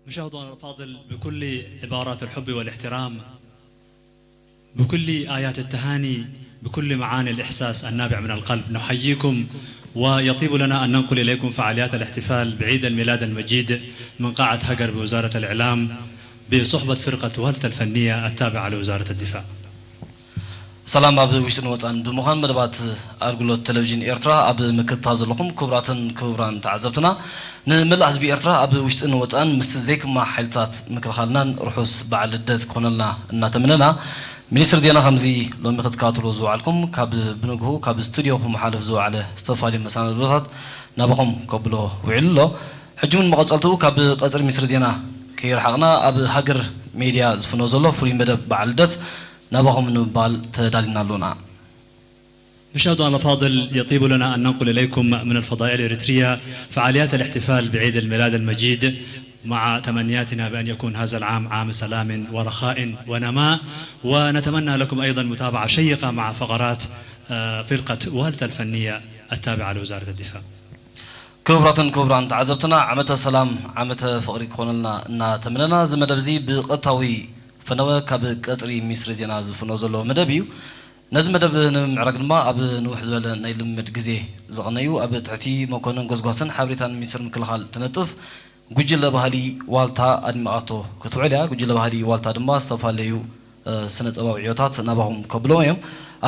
مشاهدونا الأفاضل، بكل عبارات الحب والاحترام، بكل آيات التهاني، بكل معاني الإحساس النابع من القلب، نحييكم، ويطيب لنا أن ننقل إليكم فعاليات الاحتفال بعيد الميلاد المجيد من قاعة هجر بوزارة الإعلام بصحبة فرقة والتا الفنية التابعة لوزارة الدفاع. ሰላም ኣብ ውሽጥን ወፃን ብምዃን መደባት ኣገልግሎት ቴሌቪዥን ኤርትራ ኣብ ምክትታል ዘለኹም ክቡራትን ክቡራን ተዓዘብትና፣ ንመላእ ህዝቢ ኤርትራ ኣብ ውሽጥን ወፃን ምስቲ ዘይክማ ሓይልታት ምክልኻልናን ርሑስ በዓል ልደት ክኾነልና እናተመነና፣ ሚኒስትር ዜና ከምዚ ሎሚ ክትከታተሉ ዝወዓልኩም ካብ ብንግሁ ካብ ስቱዲዮ ክመሓለፍ ዝወዓለ ዝተፈላለዩ መሰናዶታት ናባኹም ከብሎ ውዒሉ ኣሎ። ሕጂ እውን መቐጸልትኡ ካብ ቀጽሪ ሚኒስትር ዜና ከይረሓቕና ኣብ ሃገር ሜድያ ዝፍኖ ዘሎ ፍሉይ መደብ በዓል ልደት ናባኹም ንምባል ተዳሊና ኣሎና። مشاهدونا الأفاضل، يطيب لنا أن ننقل إليكم من الفضائية الإريترية فعاليات الاحتفال بعيد الميلاد المجيد، مع تمنياتنا بأن يكون هذا العام عام سلام ورخاء ونماء، ونتمنى لكم أيضا متابعة شيقة مع فقرات، آه، فرقة والتا الفنية التابعة لوزارة الدفاع. ክቡራትን ክቡራን ተዓዘብትና፣ ዓመተ ሰላም ዓመተ ፍቕሪ ክኾነልና እናተመነና፣ እዚ መደብ እዚ ብቐጥታዊ ፈነወ ካብ ቀጽሪ ሚኒስትሪ ዜና ዝፍኖ ዘሎ መደብ እዩ። ነዚ መደብ ንምምዕራግ ድማ ኣብ ንውሕ ዝበለ ናይ ልምምድ ግዜ ዝቐነዩ ኣብ ትሕቲ መኮንን ጎስጓስን ሓበሬታን ሚኒስትሪ ምክልኻል ትነጥፍ ጉጅለ ባህሊ ዋልታ ኣድሚቓቶ ክትውዕል እያ። ጉጅለ ባህሊ ዋልታ ድማ ዝተፈላለዩ፣ እ፣ ስነ ጥበባዊ ዕዮታት ናባኹም ከብሎም እዮም።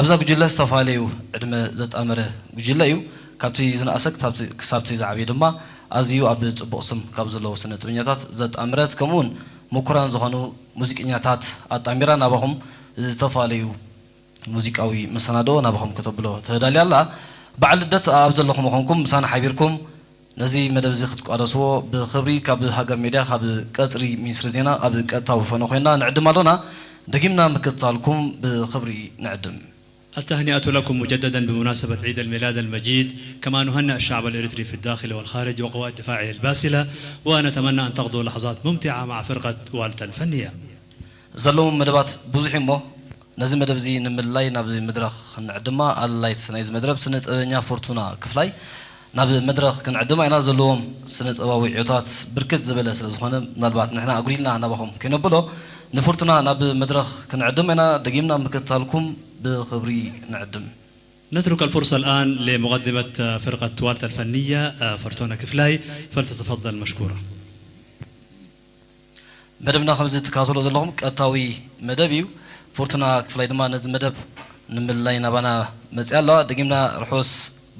ኣብዛ ጉጅለ ዝተፈላለዩ ዕድመ ዘጣመረ ጉጅለ እዩ። ካብቲ ዝነኣሰ ክሳብቲ፣ ክሳብቲ ዝዓብየ ድማ ኣዝዩ ኣብ ጽቡቕ ስም ካብ ዘለዉ ስነ ጥበኛታት ዘጣመረት፣ ከምኡውን ምኩራን ዝኾኑ ሙዚቀኛታት ኣጣሚራ ናባኹም ዝተፈላለዩ ሙዚቃዊ መሰናዶ ናባኹም ከተብሎ ተዳልያ ኣላ። በዓል ልደት ኣብ ዘለኹም ኮንኩም ምሳና ሓቢርኩም ነዚ መደብ እዚ ክትቋደስዎ ብኽብሪ ካብ ሃገር ሜድያ ካብ ቀጽሪ ሚኒስትሪ ዜና ኣብ ቀጥታዊ ፈኖ ኮይና ንዕድም ኣሎና። ደጊምና ምክትታልኩም ብኽብሪ ንዕድም። التهنئة لكم مجددا بمناسبة عيد الميلاد المجيد، كما نهنئ الشعب الإريتري في الداخل والخارج وقوات دفاعه الباسلة، ونتمنى أن تقضوا لحظات ممتعة مع فرقة والتا الفنية. ዘለዎም መደባት ብዙሕ እሞ ነዚ መደብ እዚ ንምልላይ ናብ መድረኽ ክንዕድማ ኣላይት ናይዚ መድረብ ስነ ጥበበኛ ፎርቱና ክፍላይ ናብ መድረኽ ክንዕድማ ኢና። ዘለዎም ስነ ጥበባዊ ዕዮታት ብርክት ዝበለ ስለ ዝኾነ ምናልባት ንሕና ኣጉዲልና ናባኹም ከይነብሎ ንፎርቱና ናብ መድረኽ ክንዕድማ ኢና። ደጊምና ምክትታልኩም ብኽብሪ ንዕድም። نترك الفرصة الآن لمقدمة فرقة والتا الفنية، فرتونا كفلاي، فلتتفضل مشكورة. መደብና ከምዚ ትከታተሎ ዘለኹም ቀጥታዊ መደብ እዩ። ፎርቱና ክፍላይ ድማ ነዚ መደብ ንምልላይ ናባና መፅያ ኣለዋ። ደጊምና ርሑስ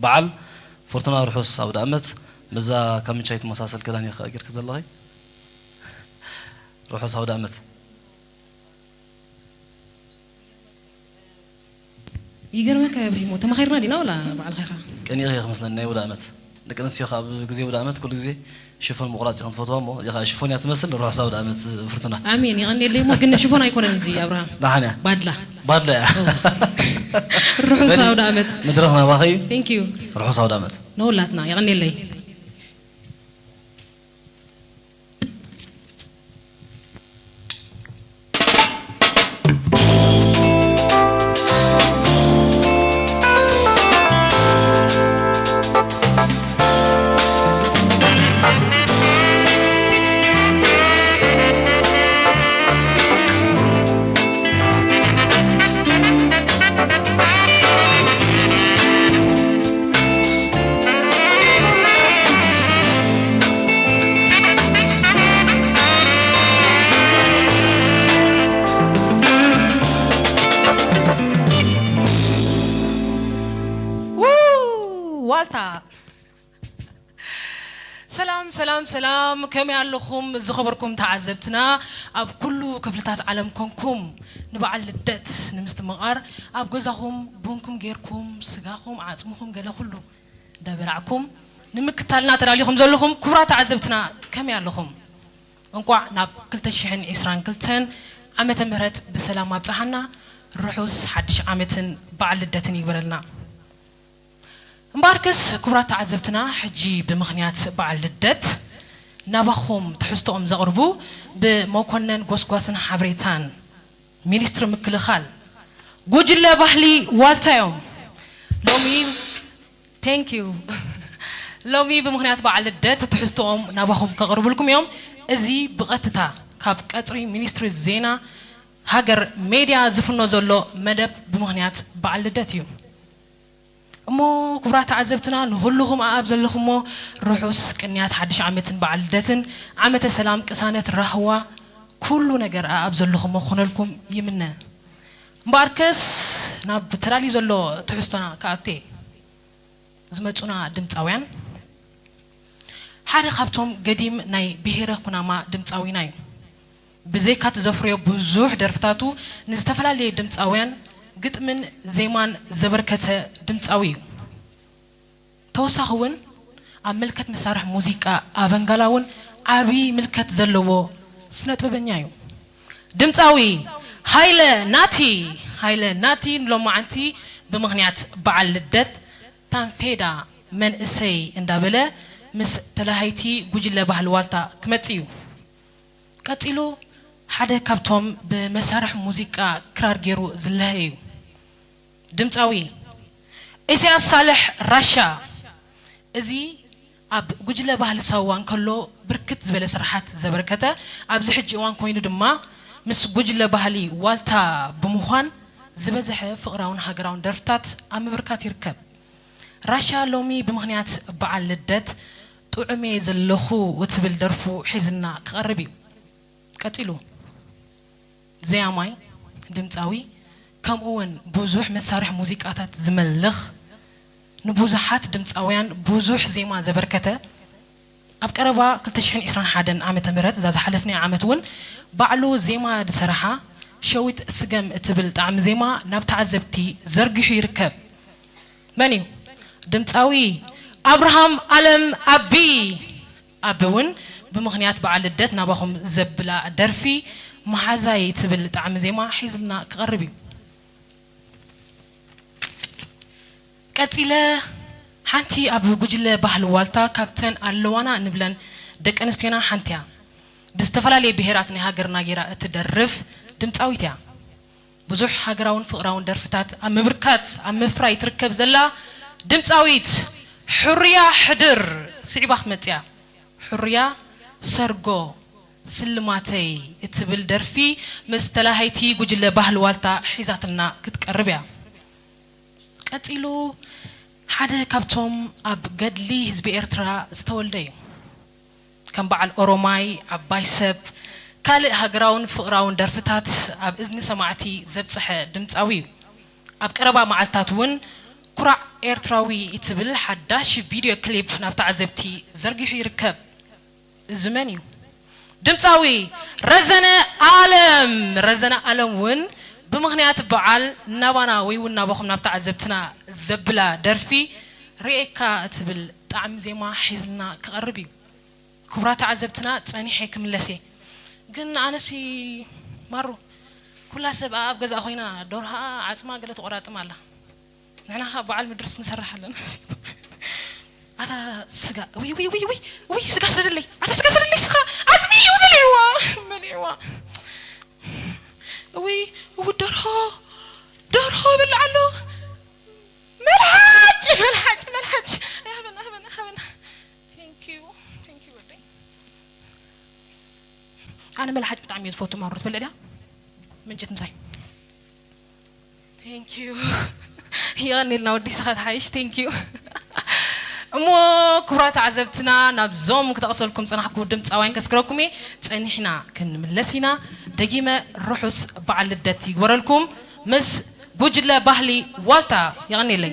በዓል ፎርቱና፣ ርሑስ ኣውደ ዓመት። መዛ ካብ ምንቻይ ትመሳሰል ክዳን እዩ ጌርክ ዘለኺ። ርሑስ ኣውደ ዓመት። ይገርመካ እብሪሂሞ፣ ተማኺርና ዲና ወላ ባዕልኻ ኢኻ? ቀኒእኺ ክመስለኒ ናይ ውደ ዓመት። ደቂ ኣንስትዮ ካብ ግዜ ውደ ዓመት ኩሉ ግዜ ሽፎን ምቑራጽ ኢኸን ትፈትዋ እሞ፣ እዚኣ ኸኣ ሽፎን እያ ትመስል። ርሑስ ኣውደ ዓመት ፍርቱና። ኣሜን፣ የቐንየለይ እሞ፣ ግን ሽፎን ኣይኮነን እዚ ኣብርሃም። ደሓን እያ። ባድላ። ባድላ እያ። ኦ። ርሑስ በሊ፣ ኣውደ ዓመት። መድረኽ ናባኺ እዩ። Thank you። ርሑስ ኣውደ ዓመት። ንኹላትና፣ የቐንየለይ። ዋልታ። ሰላም ሰላም ሰላም፣ ከመይ ኣለኹም ዝኸበርኩም ተዓዘብትና? ኣብ ኩሉ ክፍልታት ዓለም ኮንኩም ንበዓል ልደት ንምስትምቓር ኣብ ገዛኹም ቡንኩም ጌርኩም፣ ስጋኹም ዓጽምኹም፣ ገለ ኩሉ እንዳበላዕኩም ንምክታልና ተዳሊኹም ዘለኹም ክቡራት ተዓዘብትና፣ ከመይ ኣለኹም? እንቋዕ ናብ ክልተ ሽሕን ዕስራን ክልተን ዓመተ ምህረት ብሰላም ኣብጽሓና። ርሑስ ሓድሽ ዓመትን በዓል ልደትን ይግበረልና። እምበኣርከስ ክቡራት ተዓዘብትና፣ ሕጂ ብምኽንያት በዓል ልደት ናባኹም ትሕዝቶኦም ዘቕርቡ ብመኮነን ጎስጓስን ሓበሬታን ሚኒስትሪ ምክልኻል ጉጅለ ባህሊ ዋልታ እዮም። ሎሚ፣ thank you። ሎሚ ብምኽንያት በዓል ልደት ትሕዝቶኦም ናባኹም ከቕርብልኩም እዮም። እዚ ብቐጥታ ካብ ቀጽሪ ሚኒስትሪ ዜና ሃገር ሜድያ ዝፍኖ ዘሎ መደብ ብምኽንያት በዓል ልደት እዩ። እሞ ክቡራት ተዓዘብትና፣ ንኹልኹም ኣኣብ ዘለኹሞ ርሑስ ቅንያት ሓድሽ ዓመትን በዓል ልደትን፣ ዓመተ ሰላም፣ ቅሳነት፣ ራህዋ፣ ኩሉ ነገር ኣኣብ ዘለኹሞ ክኾነልኩም ይምነ። እምበኣርከስ ናብ ተዳልዩ ዘሎ ትሕዝቶና ክኣቱ እየ። ዝመጹና ድምጻውያን ሓደ ካብቶም ገዲም ናይ ብሄረ ኩናማ ድምጻዊና እዩ። ብዘይካ እቲ ዘፍርዮ ብዙሕ ደርፍታቱ ንዝተፈላለየ ድምጻውያን ግጥምን ዜማን ዘበርከተ ድምጻዊ እዩ። ተወሳኺ እውን ኣብ ምልከት መሳርሒ ሙዚቃ ኣበንጋላ እውን ዓቢ ምልከት ዘለዎ ስነ ጥበበኛ እዩ። ድምጻዊ ሃይለ ናቲ፣ ሃይለ ናቲ ንሎማዓንቲ ብምኽንያት በዓል ልደት ታንፌዳ መንእሰይ እንዳበለ ምስ ተላሃይቲ ጉጅለ ባህሊ ዋልታ ክመጽእ እዩ። ቀጺሉ ሓደ ካብቶም ብመሳርሒ ሙዚቃ ክራር ገይሩ ዝለሀ እዩ። ድምጻዊ ኢሳያስ ሳልሕ ራሻ፣ እዚ ኣብ ጉጅለ ባህሊ ሳዋ እንከሎ ብርክት ዝበለ ስራሓት ዘበርከተ፣ ኣብዚ ሕጂ እዋን ኮይኑ ድማ ምስ ጉጅለ ባህሊ ዋልታ ብምዃን ዝበዝሐ ፍቕራውን ሃገራውን ደርፍታት ኣብ ምብርካት ይርከብ። ራሻ ሎሚ ብምኽንያት በዓል ልደት ጥዑም እየ ዘለኹ እትብል ደርፉ ሒዝልና ክቐርብ እዩ። ቀጺሉ ዘያማይ፣ ድምጻዊ፣ ከምኡ እውን ብዙሕ መሳርሒ ሙዚቃታት ዝመልኽ፣ ንብዙሓት ድምጻውያን ብዙሕ ዜማ ዘበርከተ፣ ኣብ ቀረባ ክልተ ሽሕን ዕስራን ሓደን ዓመተ ምህረት፣ እዛ ዝሓለፍናያ ዓመት እውን ባዕሉ ዜማ ዝሰረሓ ሸዊት ስገም እትብል ጣዕሚ ዜማ ናብ ተዓዘብቲ ዘርጊሑ ይርከብ። መን እዩ? ድምጻዊ ኣብርሃም ኣለም ኣቢ። ኣቢ እውን ብምኽንያት በዓል ልደት ናባኹም ዘብላ ደርፊ መሓዛይ ትብል ጣዕሚ ዜማ ሒዝልና ክቐርብ እዩ። ቀጺለ ሓንቲ ኣብ ጉጅለ ባህሊ ዋልታ ካብተን ኣለዋና እንብለን ደቂ ኣንስትዮና ሓንቲ እያ። ብዝተፈላለየ ብሄራት ናይ ሃገርና ጌራ እትደርፍ ድምጻዊት እያ። ብዙሕ ሃገራውን ፍቕራውን ደርፍታት ኣብ ምብርካት ኣብ ምፍራይ ትርከብ ዘላ ድምጻዊት ሕሩያ ሕድር ስዒባ ክትመጽእ እያ። ሕሩያ ሰርጎ ስልማተይ እትብል ደርፊ ምስ ተላሃይቲ ጉጅለ ባህሊ ዋልታ ሒዛትልና ክትቀርብ እያ። ቀጺሉ ሓደ ካብቶም ኣብ ገድሊ ህዝቢ ኤርትራ ዝተወልደ እዩ። ከም በዓል ኦሮማይ፣ ዓባይ ሰብ፣ ካልእ ሃገራውን ፍቕራውን ደርፍታት ኣብ እዝኒ ሰማዕቲ ዘብጽሐ ድምጻዊ እዩ። ኣብ ቀረባ መዓልታት እውን ኩራዕ ኤርትራዊ እትብል ሓዳሽ ቪድዮ ክሊፕ ናብ ተዓዘብቲ ዘርጊሑ ይርከብ። እዚ መን እዩ? ድምጻዊ ረዘነ ኣለም። ረዘነ ኣለም እውን ብምኽንያት በዓል ናባና ወይ እውን ናባኹም ናብ ተዓዘብትና ዘብላ ደርፊ ርእየካ እትብል ጣዕሚ ዜማ ሒዝልና ክቐርብ እዩ። ክቡራት ተዓዘብትና፣ ጸኒሐ ክምለስ እየ። ግን ኣነሲ ማሩ፣ ኩላ ሰብ ኣብ ገዛ ኮይና ደርሃ ዓጽማ ገለ ተቆራጥም ኣላ። ንሕና ኸዓ በዓል ምድርስ ንሰርሕ ኣለና። ኣታ ስጋ፣ ውይ፣ ውይ፣ ውይ፣ ውይ፣ ውይ፣ ስጋ ስደደለይ። ኣታ ስጋ ስደደለይ፣ ስጋ። ኣጽሚ እዩ፣ በልዕዋ፣ በልዕዋ። ውይ፣ እው፣ ደርሆ፣ ደርሆ በልዕ ኣሎ። መልሓጭ፣ መልሓጭ፣ መልሓጭ። ኣይ፣ ሃበና፣ ሃበና፣ ሃበና። Thank you፣ thank you፣ ወደይ። ኣነ መልሓጭ ብጣዕሚ እየ ዝፈቱ። ማሮ ትበልዕ ድያ? ምንጭት ምሳይ። Thank you። የቐኒልና ወዲ ስኻ ትሓይሽ። Thank you። እሞ ክቡራት ተዓዘብትና፣ ናብዞም ክጠቕሰልኩም ዝጸናሕኩ ድምጻውያን ከስክረኩም እየ። ጸኒሕና ክንምለስ ኢና። ደጊመ ርሑስ በዓል ልደት ይግበረልኩም። ምስ ጉጅለ ባህሊ ዋልታ። የቐኒለይ።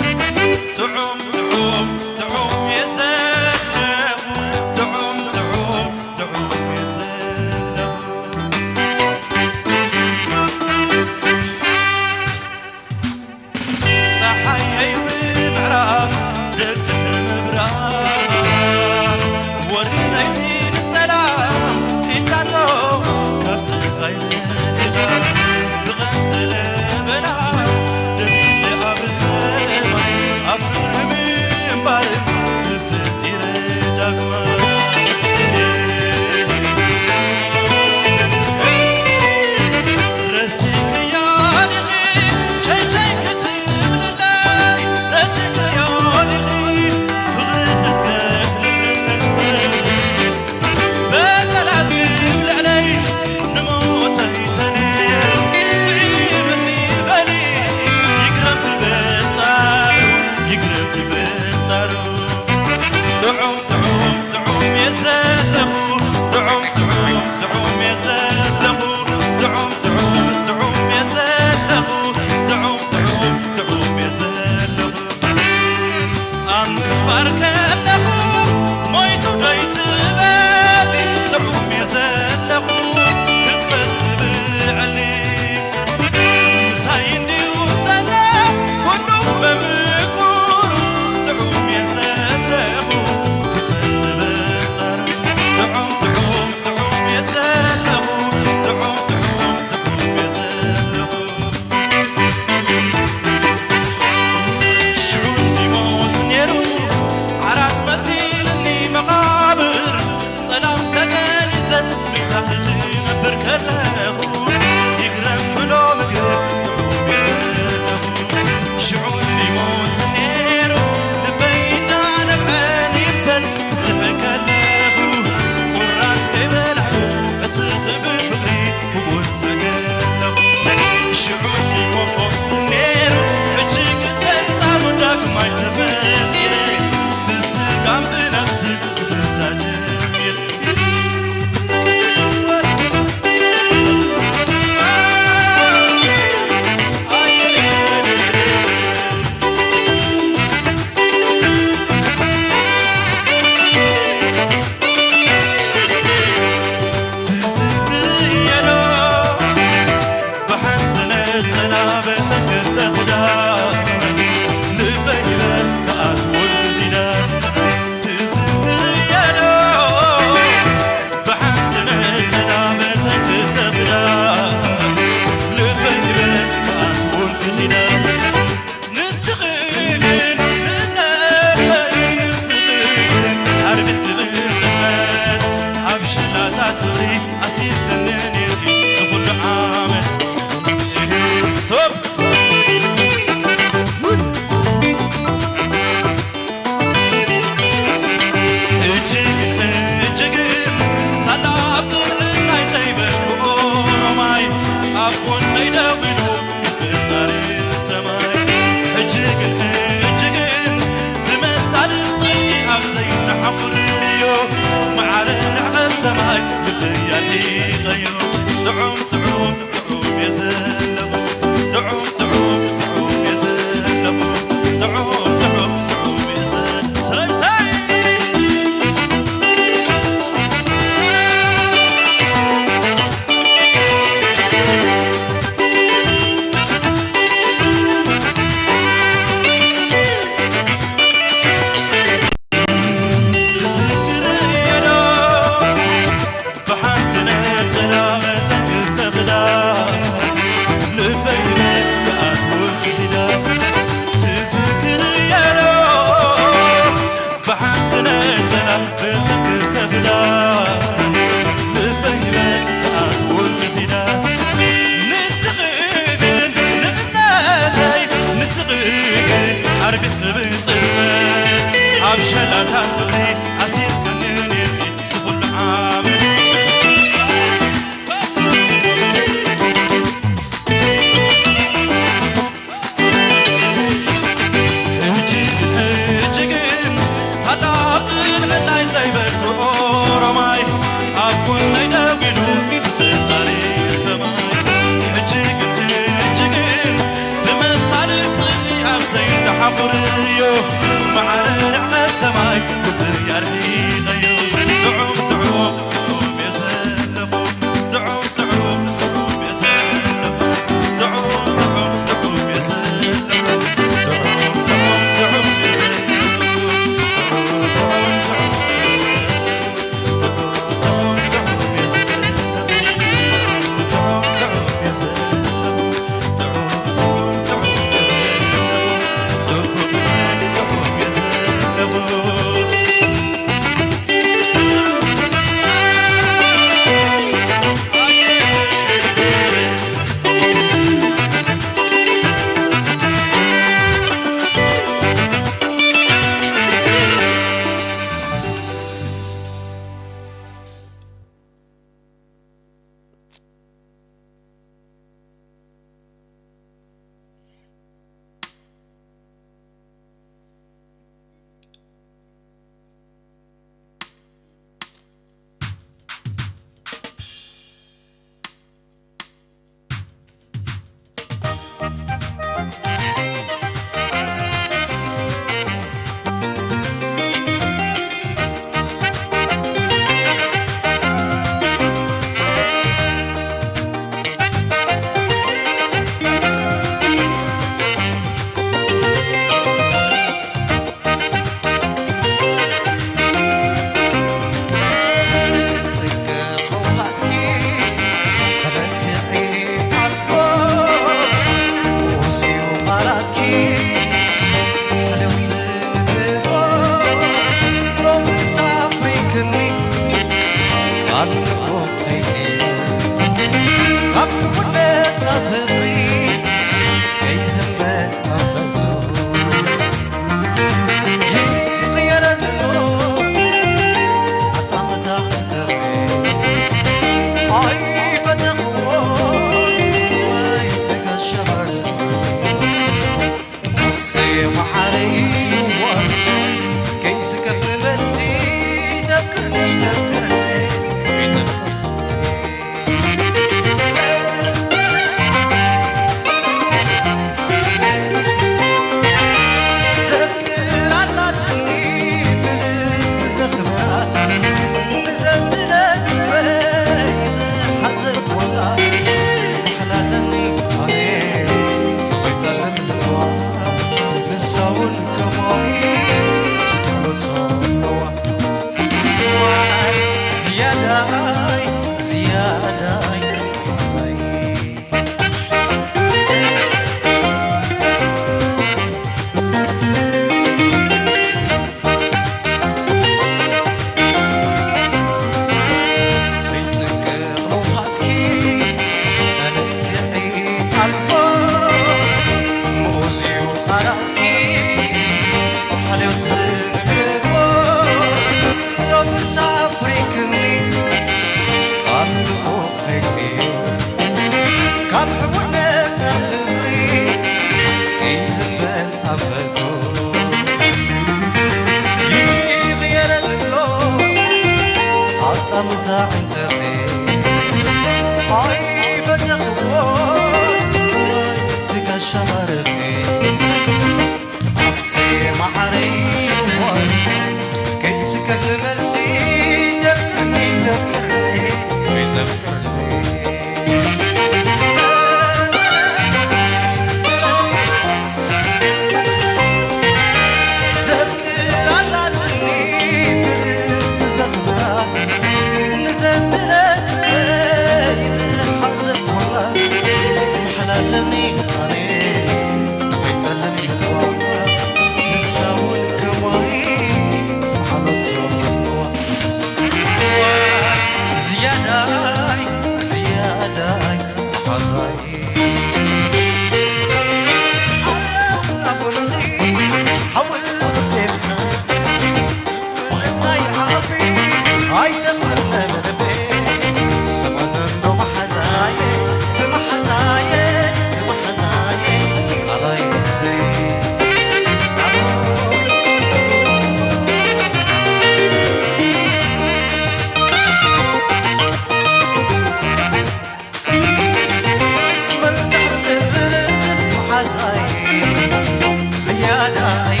ዝያዳይ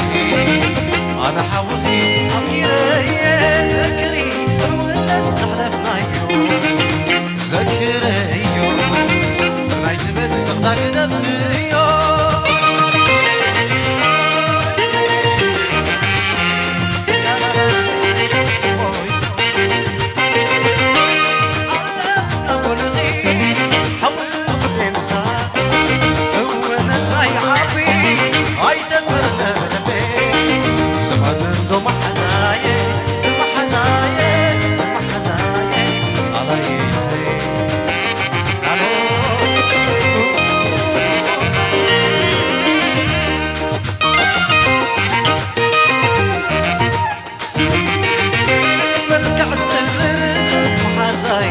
ኣነ ሓውኺ ኣፍቂረየ ዘክሪ እውነት ዘሕለፍናዮ ዘክረዮ ስናይ ትበል ስቕታ ግደፍዮ መልክዕ ጽብርትን መሓዛይ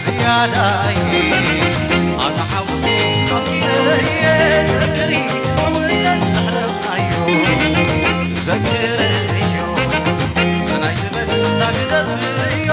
ዝያዳይ ኣነ ሓውኺ ኣፍቂረየ ዘክሪ እውነት ዘሕለፍናዮ ዘክረዮ ስናይ ዝበል ስቕታ ግደፍዮ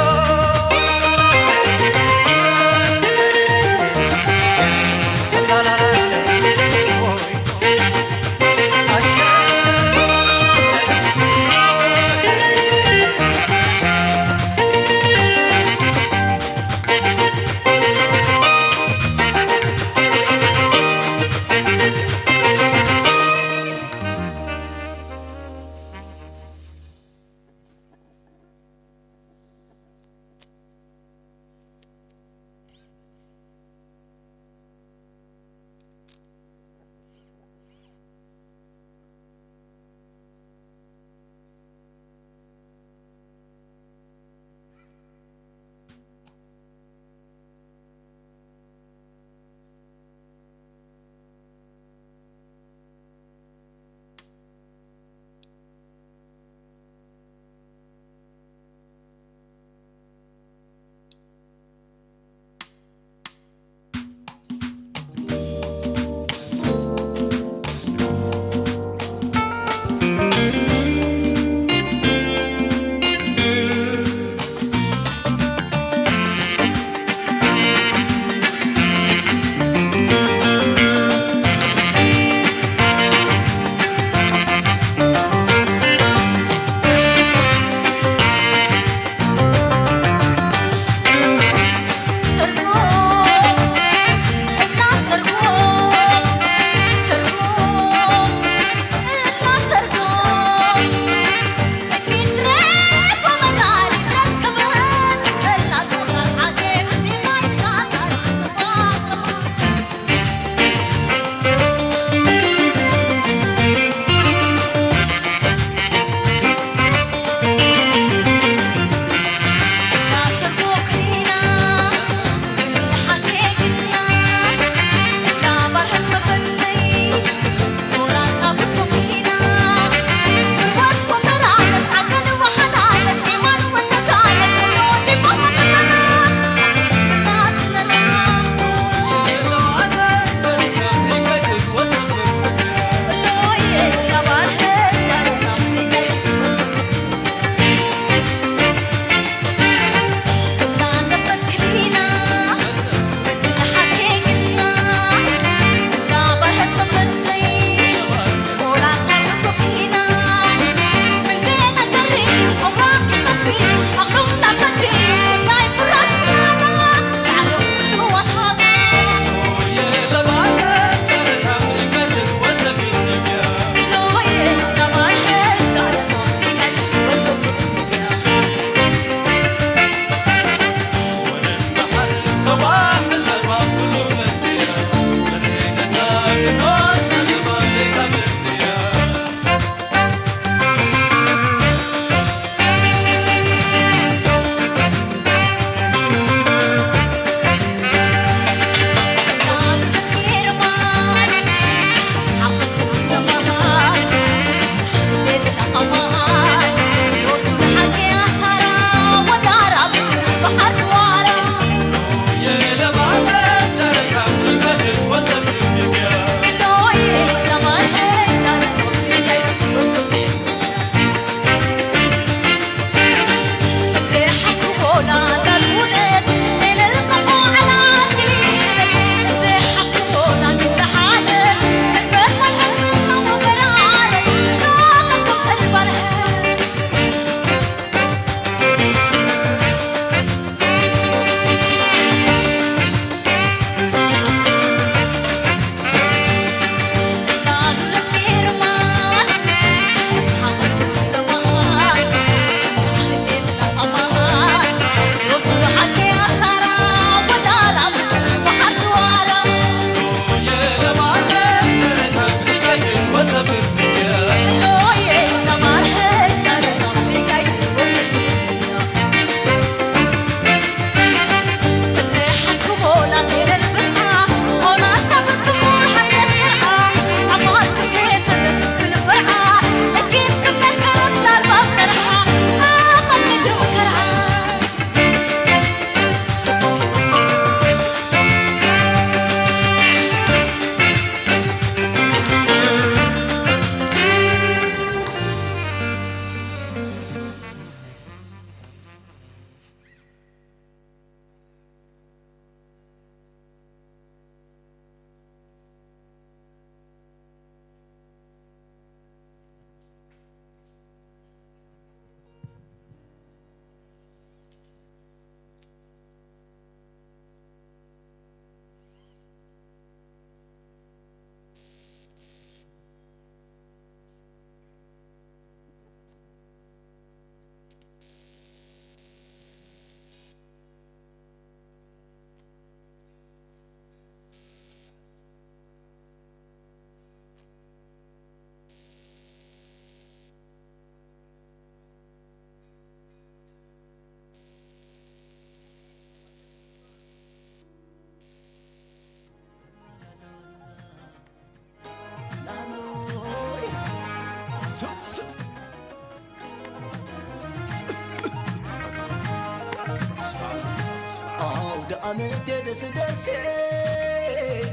ምእቴ ደስ ደሴ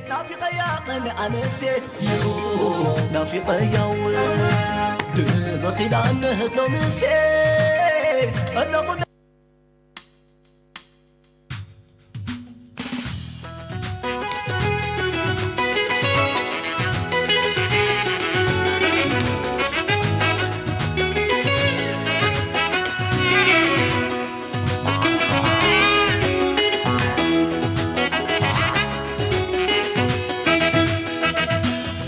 ናፊቐያ ቐን ኣነሴ ዩ ናፊቐያ ውን ድበኺላ ንህት ሎምሴ ኣለኹ።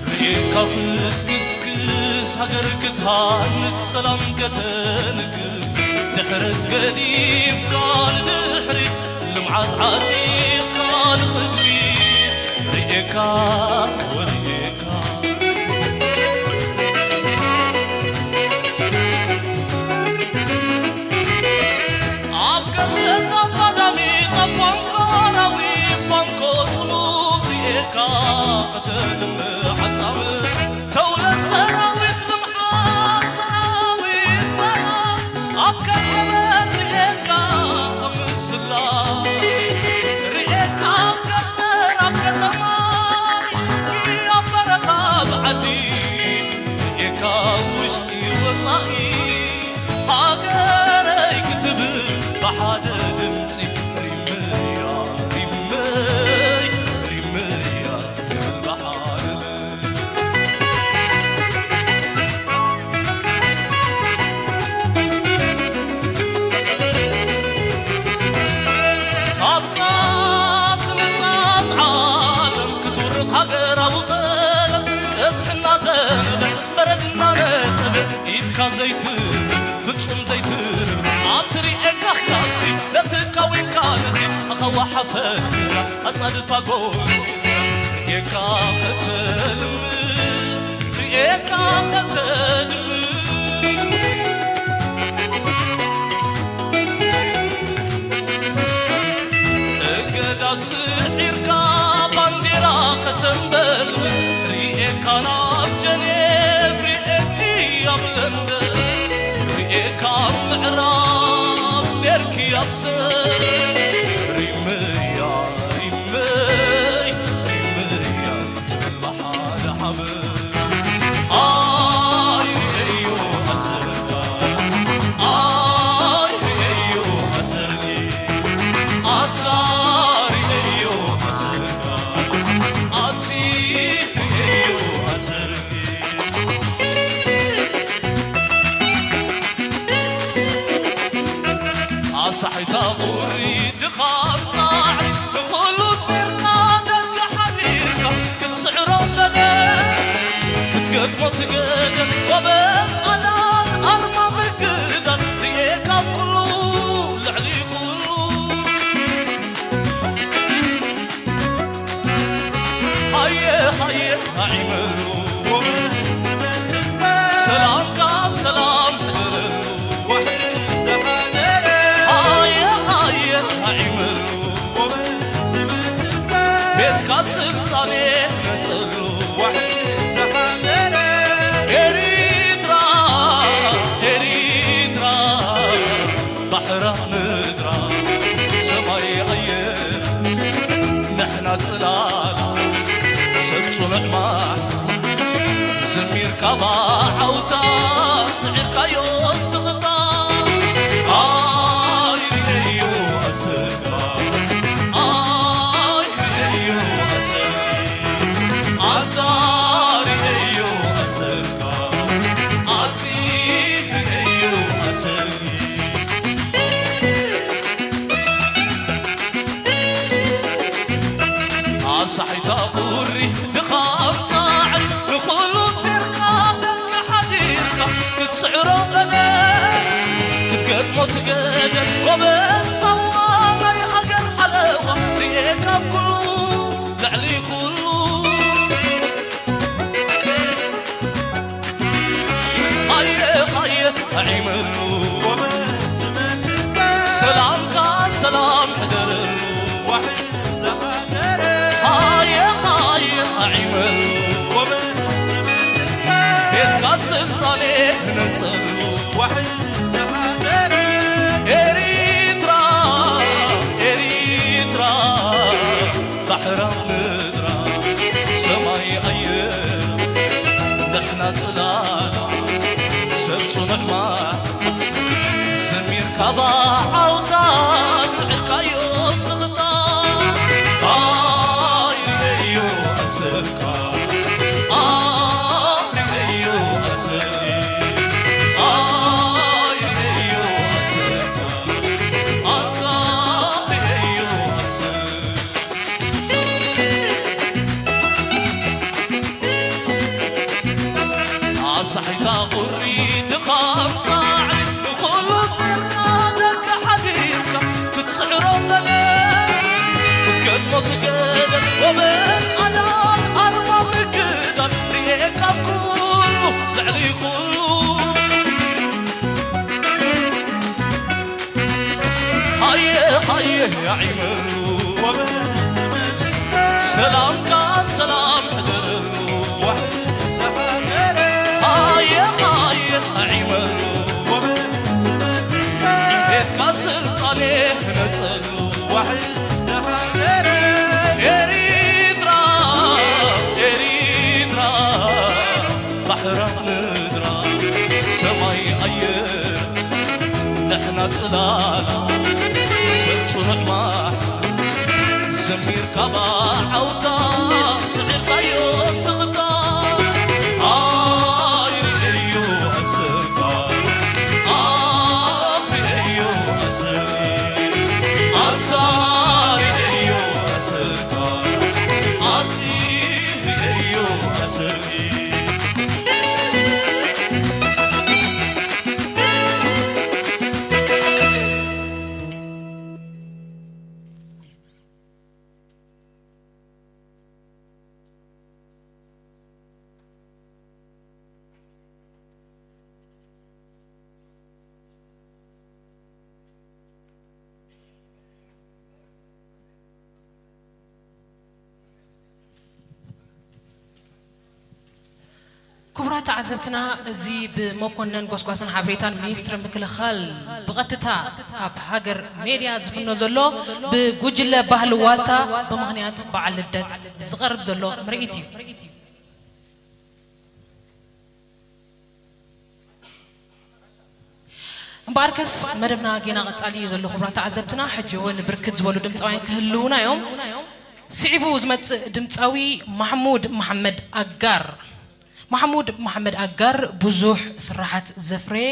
ርኢካ ክትግስግስ ሃገር ክትሃንጽ ሰላም ከተንግስ ድሕረት ገዲፍካ ንድሕሪት ልምዓት ዓጢቕካ ንኽድሚት ርኤካ ወርኤካ ኣብ ገጸት ኣባዳሚ ጠፋንኮ ናዊ ፋንኮ ጽሉብ ርኤካ ከተልምዕ ዓጻምእ ተውለት ሰራዊት ልምዓት ሰራዊት ሰላም ኣብ ከርከበት ርኤካ ኣብ ምስላ ርኤካ ኣብ ገጠር ኣብ ከተማ ርኢኪ ኣብ በረኻ ኣብ ዓዲ ርኤካ ውሽጢ ወጻኢ ሃገረይ ክትብል ብሓደ ድምጺ ሪመያ ሪመይ ሪመያ ትብል ብሓደ ድምጺ። ካብ ጻት ንጻት ዓለም ክትውርቕ ሃገራዊ ቀለም ቅዝሕና ዘነበ በረድና ነጠበ ኢድካ ዘይትብል ፍጹም ዘይትብል ኣብ ትሪኤካ ካብዚ ነቲ ካዊንካ ነቲ ኣኸዋ ሓፈት ኢልካ ኣጻድፋ ጎል ርኤካ ከተልምድ ርኤካ ከተድምድ እገዳ ስዒርካ ባንዴራ ከተንበልብል ርኤካ ናብ ጀኔቭ ርኤኪ ኣብ ለንደን ርኤካ ኣብ ምዕራብ ኔርኪ ኣብ ሰብ ሪመያ ሪመይ ሪመያ ክትብል ብሓደ ሓበን ኣይርእዮ ኣሰርካ ኣይርእዮ ኣሰርኪ ኣታ ርእዮ ኣሰርካ ኣቲ ርእዮ ኣሰርኪ ኣሳሒታ ቁሪ ድኻም ጻዕሪ ንኹሉ ቲርካ ደገ ሓዲርካ ክትስዕሮ በለ ክትገጥሞ ትገደል ጎበዝ ኣዳል ኣርማ ምግዳል ርኤ ካብ ኩሉ ልዕሊ ኩሉ ሃየ ሃየ ኣዒመሉ ሰላምካ ሰላም ሕደረሉ ሃየ ሃየ ኣዒመሉ ቤትካ ስልጣኔ ነጸሉ ኤሪትራ ኤሪትራ ባሕራ ምድራ ሰማይ ኣየር ንሕና ጽላል ሰብ ጽኑዕ ማይ ዘሚርካ ብዓውታ ስዒርካዮ ስኽታ ኣይርእዮ ኣሰርካ ኣይርእዮ ኣሰርኪ ኣታ ርእዮ ኣሰርካ ኣቲ ርእዮ ኣሰርኪ ኣሳሒታ ቁሪ ድኻም ጻዕሪ ንኹሉ ቲርካ ደቂ ሓዲርካ ክትስዕሮ በለ ክትገጥሞ ትገደል ጎበዝ ሳዋ ናይ ሃገር ሓለዋ ርኤ ካብ ኩሉ ልዕሊ ኩሉ ሃየ ሃየ ኣዒመሉ ሰላምካ ሰላም ሕደረሉ ሃየ ሃየ ኣዒመሉ ቤትካ ስልጣኔ ህነጸሉ ኤሪትራ ኤሪትራ ጽላላ ሰብ ጽኑዕ ማይ ዘሚርካ ብዓውታ ስዒርካዮ ስቕታ ኣይርእዮ ኣሰብካ ኣይርእዮ ኣሰብካ ኣይርእዮ ኣሰብካ ኣታ ርእዮ ኣሰብካ ኣሳሒታ ቁሪ ድኻም ጻዕሪ ንኹሉ ጸርካ ደቂ ሓዲርካ ክትስዕሮ መለ ክትገጥሞ ትገደል ጎበዝ ኣዳል ኣርማ ምግዳል ርኤ ካብ ኩሉ ልዕሊ ኩሉ ሃየ ሃየ ያዒመሉ ሰላምካ ሰላም ሕደረሉ ሃየ ሃየ ያዒመሉ ቤትካ ስልጣኔ ህነጸሉ ኤሪትራ ኤሪትራ ባሕራ ምድራ ሰማይ ኣየር ንሕና ጽላላ ሰብ ጽኑዕ ማሕ ዘሚርካ ብዓውታ ስዒርካዮ ስቕታ ኣይርእዮ ኣሰብካ ኣይርእዮ ኣሰብካ ኣታ ርእዮ ኣሰብካ ኣቲ ርእዮ ኣሰብካ ክቡራት ተዓዘብትና፣ እዚ ብመኮነን ጎስጓስን ሓበሬታን ሚኒስትሪ ምክልኻል ብቐጥታ ካብ ሃገር ሜድያ ዝፍኖ ዘሎ ብጉጅለ ባህሊ ዋልታ ብምኽንያት በዓል ልደት ዝቐርብ ዘሎ ምርኢት እዩ። እምበኣርከስ መደብና ጌና ቀጻሊ እዩ ዘሎ። ክቡራት ተዓዘብትና፣ ሕጂ እውን ብርክት ዝበሉ ድምፃውያን ክህልውና እዮም። ስዒቡ ዝመጽእ ድምፃዊ ማሕሙድ መሓመድ ኣጋር። ማሕሙድ መሓመድ ኣጋር ብዙሕ ስራሓት ዘፍረየ፣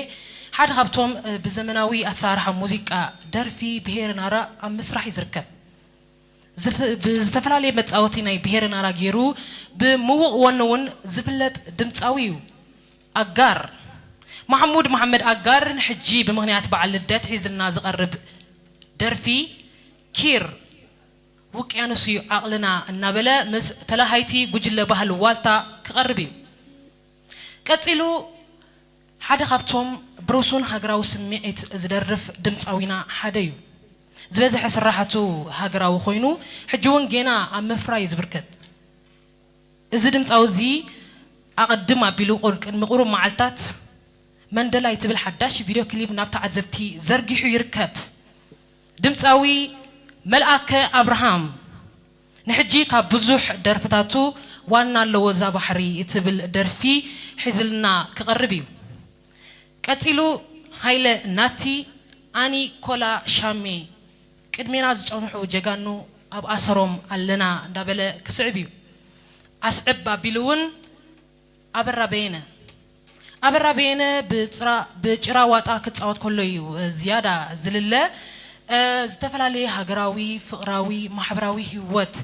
ሓደ ካብቶም ብዘመናዊ ኣሰራርሓ ሙዚቃ ደርፊ ብሄረ ናራ ኣብ ምስራሕ እዩ ዝርከብ። ዝፍ- ብዝተፈላለየ መጻወቲ ናይ ብሄረ ናራ ገይሩ ብምውቕ ወኒ እውን ዝፍለጥ ድምፃዊ እዩ። ኣጋር ማሕሙድ መሓመድ ኣጋር ንሕጂ ብምኽንያት በዓል ልደት ሒዝልና ዝቐርብ ደርፊ ኪር ውቅያኖስ እዩ ዓቕልና እናበለ ምስ ተላሃይቲ ጉጅለ ባህሊ ዋልታ ክቐርብ እዩ። ቀጺሉ ሓደ ካብቶም ብሩሱን ሃገራዊ ስምዒት ዝደርፍ ድምፃዊና ሓደ እዩ። ዝበዝሐ ስራሓቱ ሃገራዊ ኮይኑ ሕጂ እውን ጌና ኣብ ምፍራይ እዩ ዝብርከት። እዚ ድምፃዊ እዚ ኣቐድም ኣቢሉ ቁር- ቅድሚ ቁሩብ መዓልታት መንደላይ ትብል ሓዳሽ ቪድዮ ክሊፕ ናብ ተዓዘብቲ ዘርጊሑ ይርከብ። ድምፃዊ መልኣከ ኣብርሃም ንሕጂ ካብ ብዙሕ ደርፍታቱ ዋና ኣለዎ እዛ ባሕሪ እትብል ደርፊ ሒዝልና ክቐርብ እዩ። ቀጺሉ ሃይለ ናቲ፣ ኣኒ ኮላ ሻሜ ቅድሜና ዝጸንሑ ጀጋኑ ኣብ ኣሰሮም ኣለና እንዳበለ ክስዕብ እዩ። ኣስዕብ ኣቢሉ እውን ኣበራ በየነ ኣበራ በየነ ብጭራ ዋጣ ክጻወት ከሎ እዩ ዝያዳ ዝልለ። ዝተፈላለየ ሃገራዊ፣ ፍቕራዊ፣ ማሕበራዊ ህይወት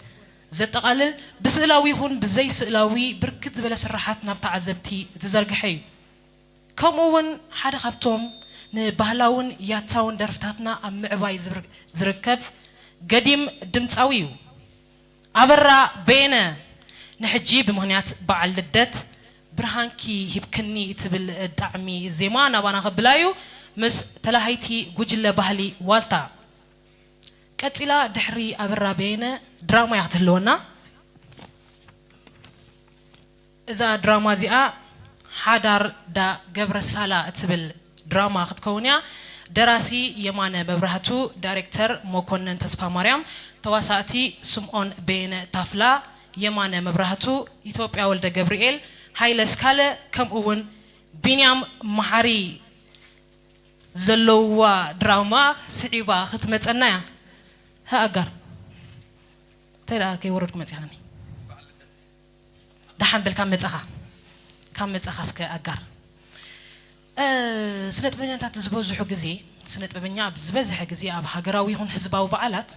ዘጠቓልል ብስእላዊ ይኹን ብዘይስእላዊ ብርክት ዝበለ ስርሓት ናብ ተዓዘብቲ ዝዘርግሐ እዩ። ከምኡ እውን ሓደ ካብቶም ንባህላውን ያታውን ደርፍታትና ኣብ ምዕባይ ዝርከብ ገዲም ድምፃዊ እዩ። ኣበራ በየነ ንሕጂ ብምኽንያት በዓል ልደት ብርሃንኪ ሂብክኒ እትብል ጣዕሚ ዜማ ናባና ከብላ እዩ ምስ ተላሃይቲ ጉጅለ ባህሊ ዋልታ። ቀጺላ ድሕሪ ኣበራ በየነ ድራማ እያ ክትህልወና። እዛ ድራማ እዚኣ ሓዳር ዳ ገብረ ሳላ እትብል ድራማ ክትከውን እያ። ደራሲ የማነ መብራህቱ፣ ዳይሬክተር መኮነን ተስፋ ማርያም፣ ተዋሳእቲ ስምኦን በየነ ታፍላ፣ የማነ መብራህቱ፣ ኢትዮጵያ ወልደ ገብርኤል፣ ሃይለ ስካለ ከምኡ እውን ቢንያም መሓሪ ዘለውዋ ድራማ ስዒባ ክትመጸና እያ። ሀ ኣጋር፣ እንታይ ደኣ ከይወረድኩ መጺኻኒ? ደሓን በል ካብ መጻኻ፣ ካብ መጻኻ እስከ ኣጋር። እ፣ ስነ ጥበበኛታት ዝበዝሑ ግዜ፣ ስነ ጥበበኛ ዝበዝሐ ግዜ ኣብ ሃገራዊ ይኹን ህዝባዊ በዓላት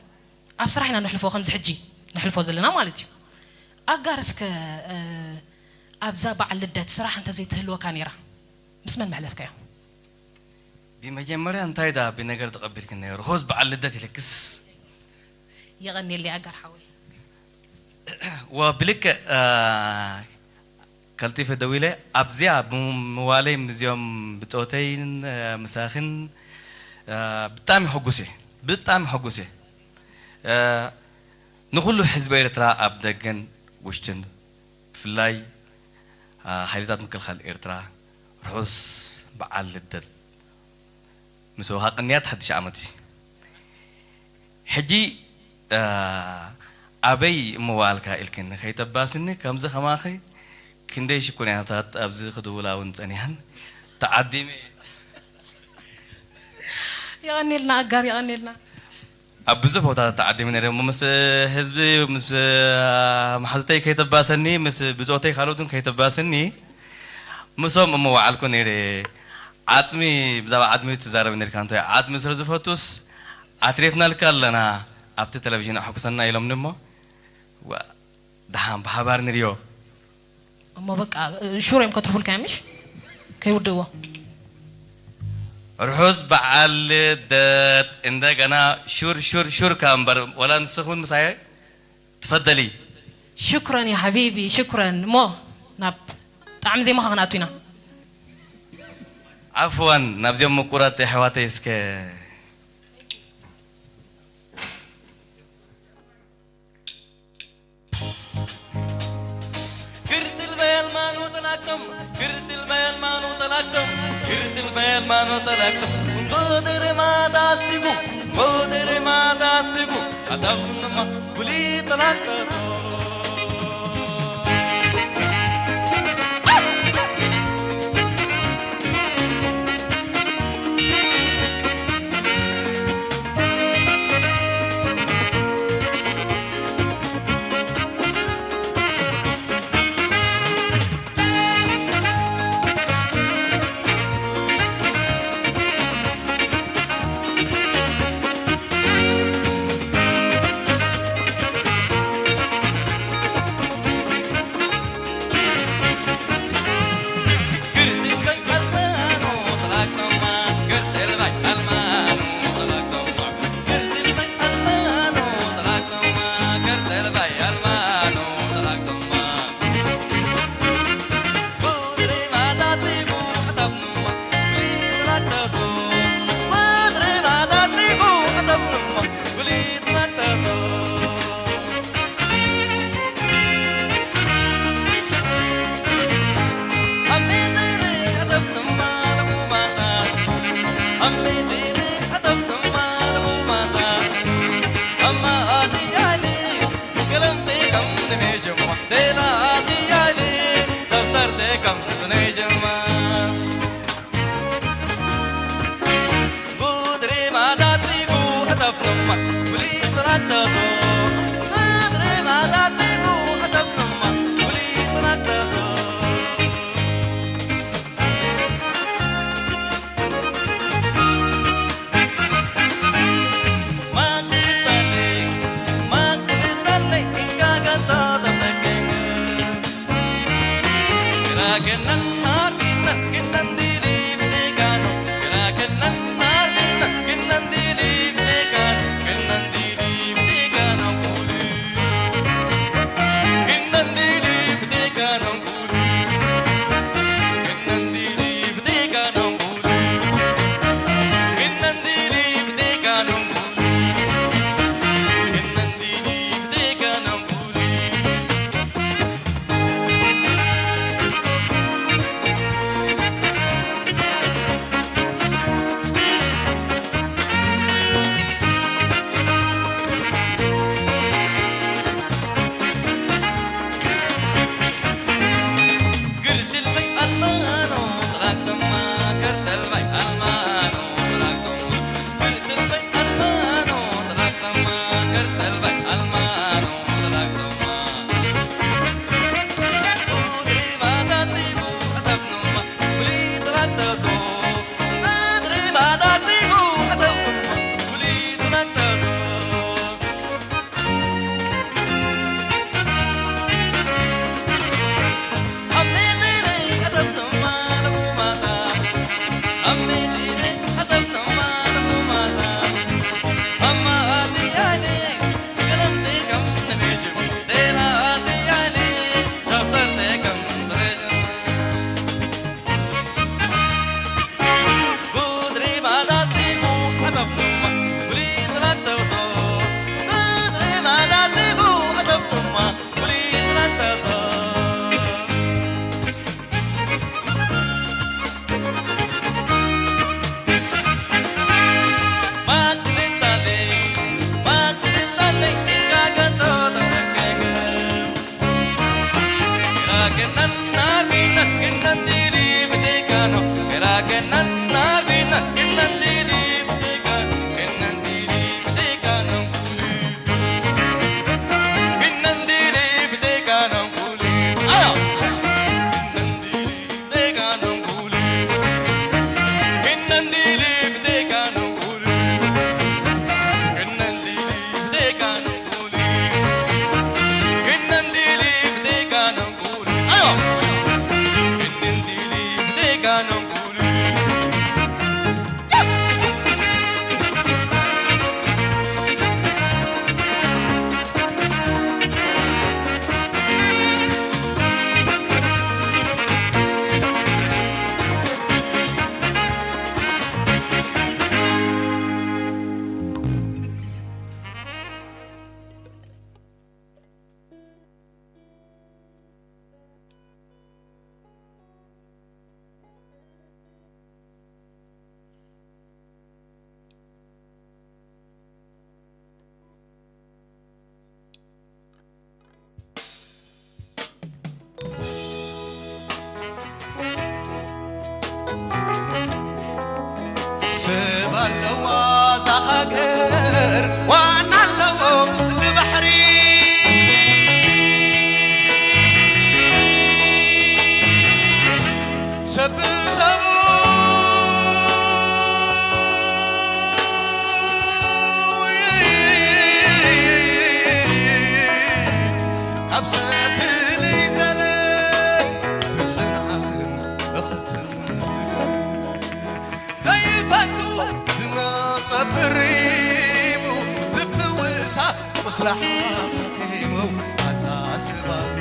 ኣብ ስራሕ ኢና ነሕልፎ፣ ከምዚ ሕጂ ነሕልፎ ዘለና ማለት እዩ። ኣጋር እስከ፣ እ፣ ኣብዛ በዓል ልደት ስራሕ እንተዘይትህልወካ ነይራ፣ ምስ መን መሕለፍካዮ? ብመጀመርያ እንታይ ደኣ ብነገር ተቐቢልክኒ ነይሩ? ሆዝ በዓል ልደት ኢልክስ? የቐንየለይ ኣጋር ሓወይ። ወብልክዕ፣ እ፣ ቀልጢፈ ደዊለ ኣብዚኣ ብምዋለይ ምስዚኦም ብጾተይን፣ እ፣ ምሳኽን፣ እ፣ ብጣዕሚ ሕጉስ እየ። ብጣዕሚ ሕጉስ እየ። እ፣ ንኹሉ ህዝቢ ኤርትራ ኣብ ደገን ውሽጥን ብፍላይ፣ አ፣ ሓይልታት ምክልኻል ኤርትራ ርሑስ በዓል ልደት ምስ ወሃ ቅንያት ሓድሽ ዓመት እዩ። ሕጂ፣ አ፣ ኣበይ እሞ ዋልካ ኢልክኒ ከይተባስኒ፣ ከምዚ ከማኺ ክንደይ ሽኩርያታት ኣብዚ ክድውላ እውን ጸኒሐን ተዓዲመ። የቐንየልና ኣጋር፣ የቐንየልና። ኣብ ብዙሕ ቦታታት ተዓዲመ ነይረ እሞ ምስ ህዝቢ፣ ምስ መሓዙተይ ከይተባሰኒ፣ ምስ ብጾተይ ካልኦትን ከይተባሰኒ፣ ምስኦም እሞ ወዓልኩ ነይረ። ዓጽሚ፣ ብዛዕባ ዓጽሚ ትዛረብ ነርካ፣ እንታይ ዓጽሚ ስለ ዝፈቱስ ኣትሪፍናልካ ኣለና፣ ኣብቲ ቴሌቪዥን ኣሕኩሰና ኢሎምኒ እሞ፣ ዋ፣ ደሓን ብሓባር ንርዮ። እሞ በቃ ሹር እዮም ከትርፉልካ እዮም፣ ምሽ? ከይውድእዎ። ርሑስ በዓል ልደት። እንደገና ሹር፣ ሹር፣ ሹር ካብ እምበር፣ ወላ ንስኹን ምሳየ ትፈደሊ። ሽኩረን ያ ሓቢቢ፣ ሽኩረን። እሞ ናብ ጣዕሚ ዜማኻ ክንኣቱ ኢና። ዓፍዋን፣ ናብዚኦም ምቁራት የሕዋተይ እስከ። Kırtıl bayal manu talaktam, kırtıl bayal manu talaktam, kırtıl bayal manu talaktam. Bodere ma datigu, bodere ma datigu, adamma guli talaktam. ሰብ ኣለዋ እዛ ሃገር፣ ዋና ኣለዎ እዚ ባሕሪ። ሰብ ብሰቡ ካብ ሰብ ፍልይ ዘለ ብጽንዓትን ብኽብርን ዝብል ዘይፈቱ ዝመጸ ብሪሙ ዝፍውሳ ቁስላ ሓኪሙ ኣታ ስባሪ።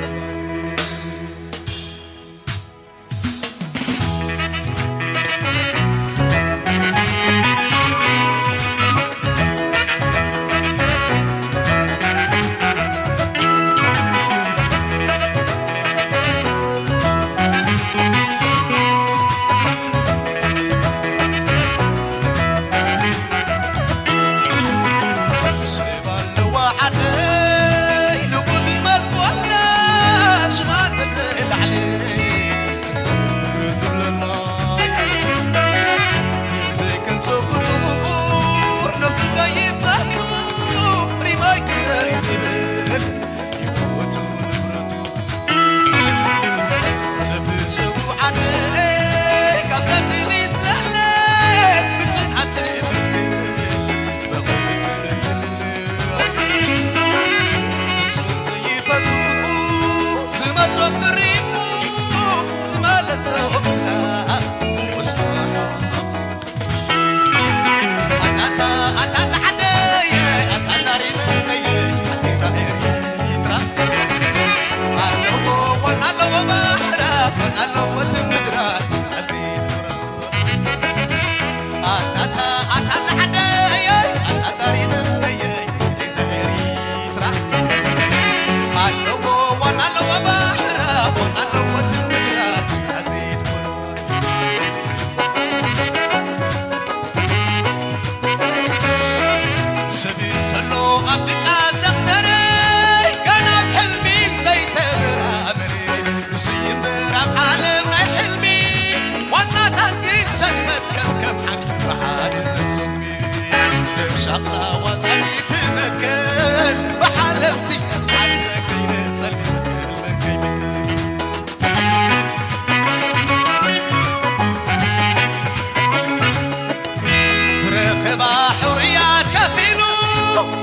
ዝረኸባ ሕሩያት ከፊሉ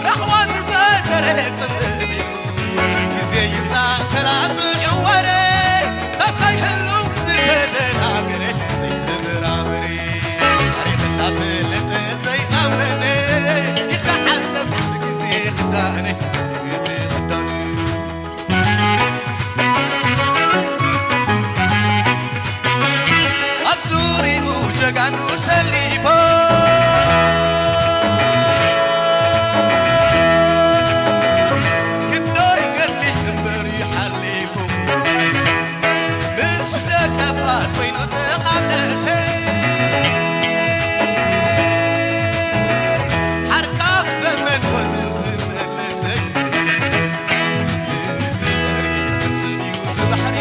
ረኽዋ ዝፈጠረ ጽምእ ቢሉ ግዜ ይምጻእ ሰላም ብዕወረ ሰብ ከይህሉ ዝተደናገረ ዘይተበራበረ ታሪኽ እንዳፈለጠ ዘይኣመነ ይተዓዘብ ግዜ ክዳነ ግዜ ክዳነ ኣብ ዙሪኡ ጀጋኑ ሰሊፎም ክንደይ ገድሊ እምበር ይሓሊፉ ምስ ደቀባት ኮይኑ ተቓለሰ ሓርካፍ ዘመን ወዙ ዝመለሰ እዚ በሪ እዚ እዩ እዚ ባሕሪ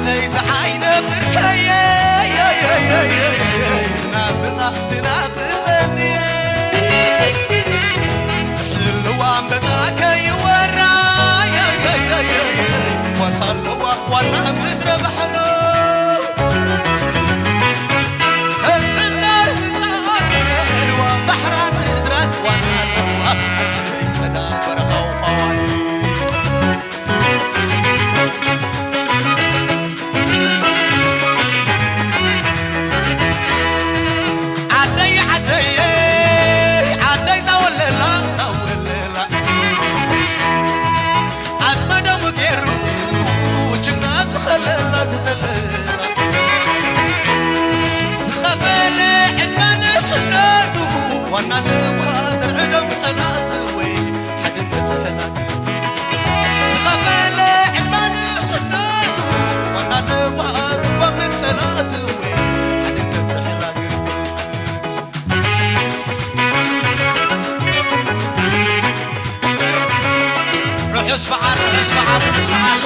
ነይ ዝሓይነ ብርከየ ዝናፍቓ ትናፍቐኒ ዝሕልዋ ኣንበጣ ከይወራ ኳሳ ኣለዋ ዋና ምድረ ባሕሮ ባሕራን ምድራን ዋና ኣለዋ ጸዳል በረኻው ኸዋኒ ዓደይ ዓደይ ዓደይ ዛወለላ ዛወለላ ዓጽመ ደሙ ገይሩ ጅግና ዝኸለላ ዝኸለላ ዝኸፈለ ዕድመ ንስነቱ ዋና ንዋ ዘርዕዶም ጸናእቲ ወይ ሓድነት ዝኸፈለ ዕድመ ንስነቱ ዋና ንዋ ዝወምን ጸናእቲ ወይ ሓድነት ተሕላግርቲ ርሑስ በዓል ርሑስ በዓል ርሑስ በዓል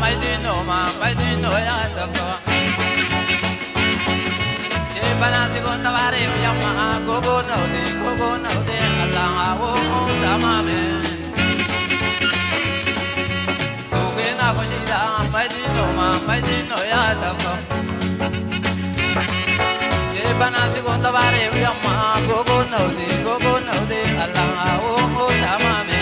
Maitino ma, maitino ya tapa. Che bana si gonta bare yamma, gogo no de, gogo no de, Allah wo, o, tamame. Sugena koshida, maitino ma, maitino ya tapa. Che bana si gonta bare yamma, gogo no de, gogo no de, Allah wo, o, tamame.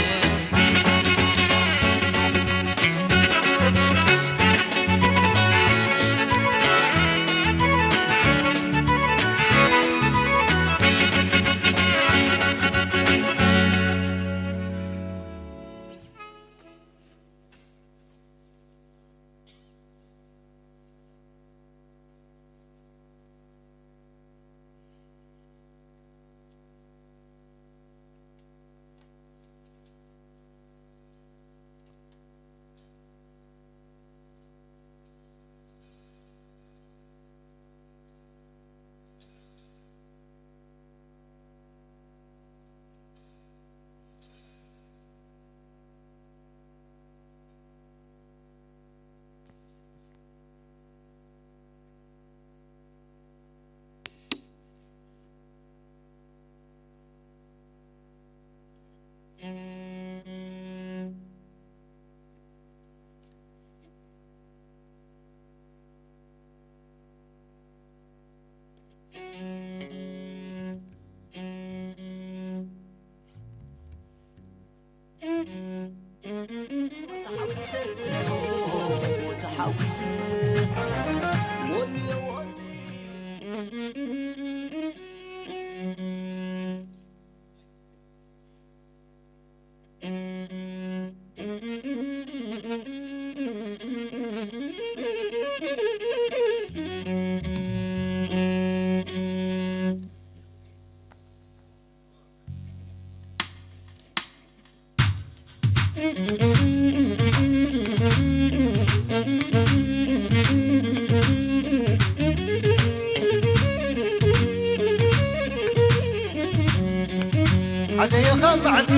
ዓደየ ካብ መዓልቲ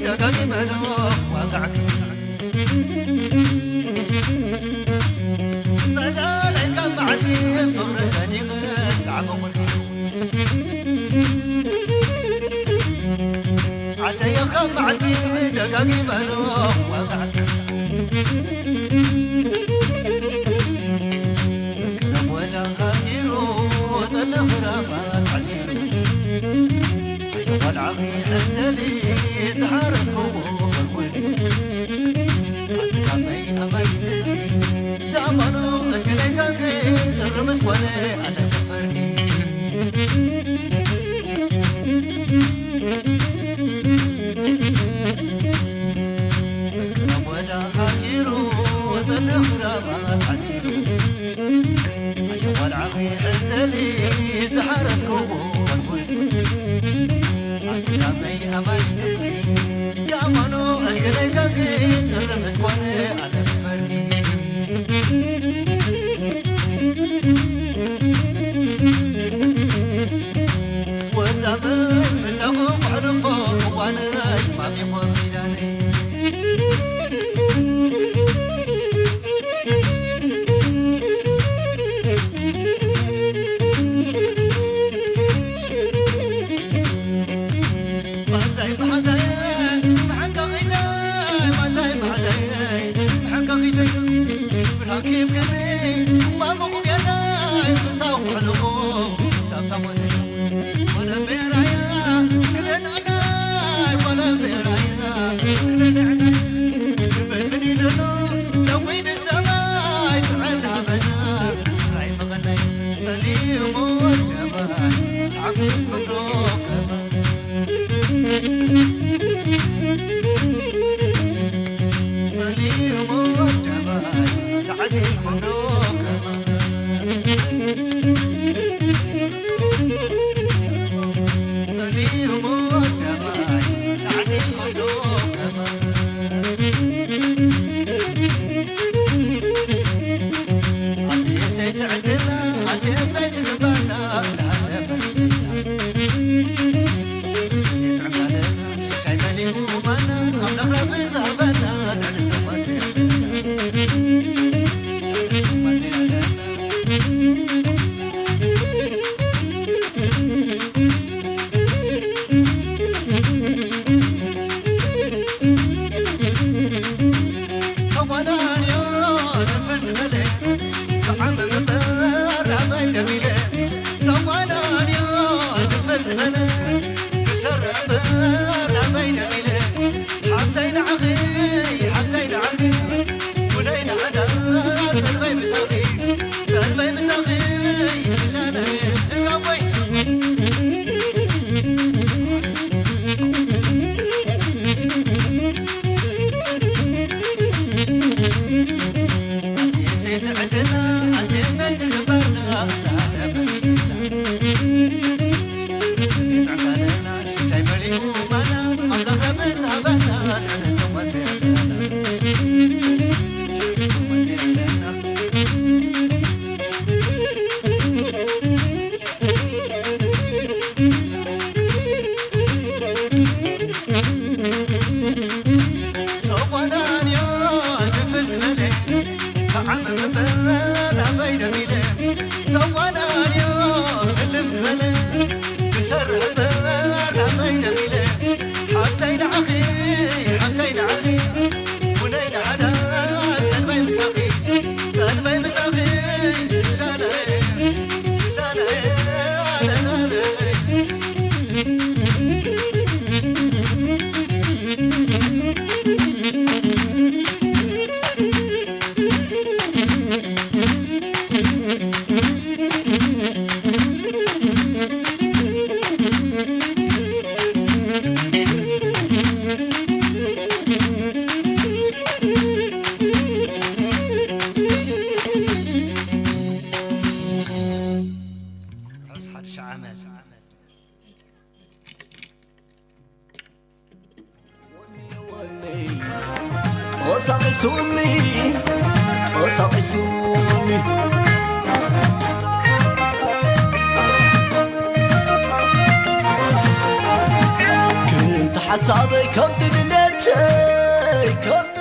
ደጋጊመ ዶ ዋጋዕኪ ጸዳለይ ካብ መዓልቲ ፍቕሪ ሰኒቐ ዛዕበቑልኪ ዓደየ ካብ መዓልቲ ደጋጊመ ዶ ዋጋዕኪ ቅረብ ወዳ ሃዲሩ ጠሊ ኽራማት ዓዚሩ ኣይተ ቆልዓኺ ዕዘሊ ዝሓረስኩዎ ጎልጎሊ ኣቲ ካመይ ኣማኒት እዚ ዝኣመኖ መትከለይ ጋብሪ ጥሪ ምስ ኮነ ኣለክፈርኒ ወዳ ሃዲሩ ጠሊ ኽራማት ዓዚሩ ኣቲ ቆልዓኺ ዕዘሊ ዝሓረስኩዎ ጎልጎሊ ኣቲ ካመይ ኣማኒት እዚ ዝኣመኖ መትከለይ ጋብሪ ጥሪ ምስ ኮነ ኣለክፈርኒ ወዛመን ምሳኹ ከሕልፎ እዋነይ ማሚኾ ኪዳነይ ማዛይ መሓዛይ መሓንቀቒተይ ማዛይ መሓዛይ መሓንቀቒተይ ብርሃን ክህብክኒ እማ ምቑም የለይ ምሳኹ ከሕልፎ ሳብ ታሞተይ ርሑስ ሓድሽ ዓመት። ቆሳቂሱኒ፣ ቆሳቂሱኒ። ከምቲ ሓሳበይ፣ ከምቲ ድሌተይ፣ ከምቲ